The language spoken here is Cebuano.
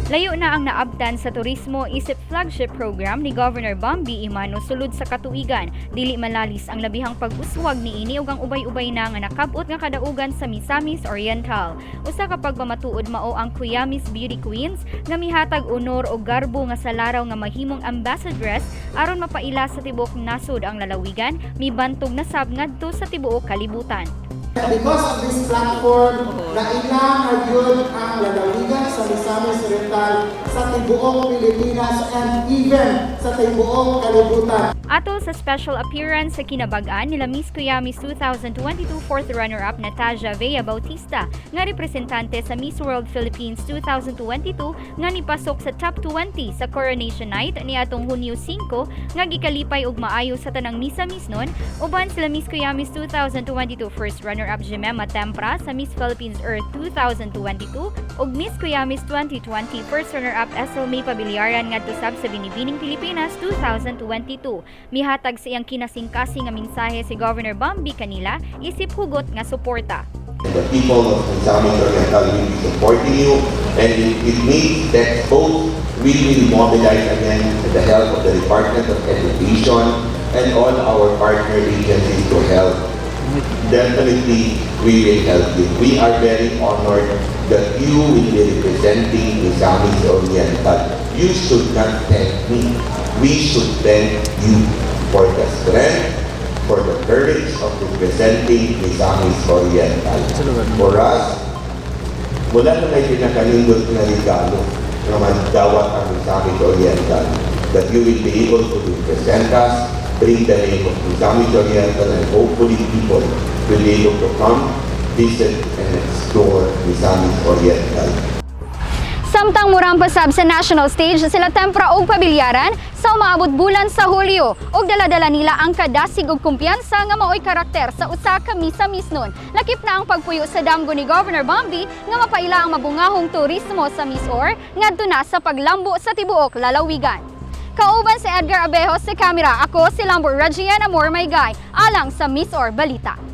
Layo na ang naabtan sa turismo isip flagship program ni Governor Bambi Emano sulod sa katuigan. Dili malalis ang labihang pag-uswag niini ug ang ubay-ubay na nga nakab-ot nga kadaugan sa Misamis Oriental. Usa ka pagpamatuod mao ang Kuyamis Beauty Queens nga mihatag honor og garbo nga sa laraw nga mahimong ambassadress aron mapaila sa tibuok nasod ang lalawigan, mibantog na sab ngadto sa tibuok kalibutan. Because of this platform, naila na gyud ang lalawigan sa Misamis Oriental sa tibuok Pilipinas and even sa tibuok kalibutan. Atol sa special appearance sa kinabag-an nila Miss Kuyamis 2022 fourth runner-up Natasha Vea Bautista nga representante sa Miss World Philippines 2022 nga nipasok sa top 20 sa Coronation Night niadtong Hunyo 5 nga gikalipay og maayo sa tanang Misamisnon, uban sila Miss Kuyamis 2022 first runner-up Jemema Tempra sa Miss Philippines Earth 2022 ug Miss Kuyamis 2020 first runner-up Esel May Pabiliaran ngadto sab sa Binibining Pilipinas 2022. Mihatag sa iyang kinasingkasing nga mensahe si Governor Bambi kanila isip hugot nga suporta. The people of Misamis Oriental will be supporting you, and if it needs that both, we will mobilize again with the help of the Department of Education and all our partner agencies to help. Definitely, we will help you. We are very honored that you will be representing Misamis Oriental. You should not thank me. We should thank you for the strength, for the courage of representing Misamis Oriental. For us, wala na may pinakanindot na regalo na magdawat ang Misamis Oriental, that you will be able to represent us, bring the name of Misamis Oriental, and hopefully people will be able to come, visit, and explore Misamis Oriental. Samtang murampa sab sa national stage sila Tempra og Pabilyaran sa umaabot bulan sa Hulyo ug dala-dala nila ang kadasig ug kumpiyansa nga maoy karakter sa usa ka Misamisnon. Lakip na ang pagpuyo sa damgo ni Governor Bambi nga mapaila ang mabungahong turismo sa MisOr ngadto na sa paglambo sa tibuok lalawigan. Kauban si Edgar Abejo sa kamera, ako si Lambo Regian Amor Maygay, alang sa MisOr Balita.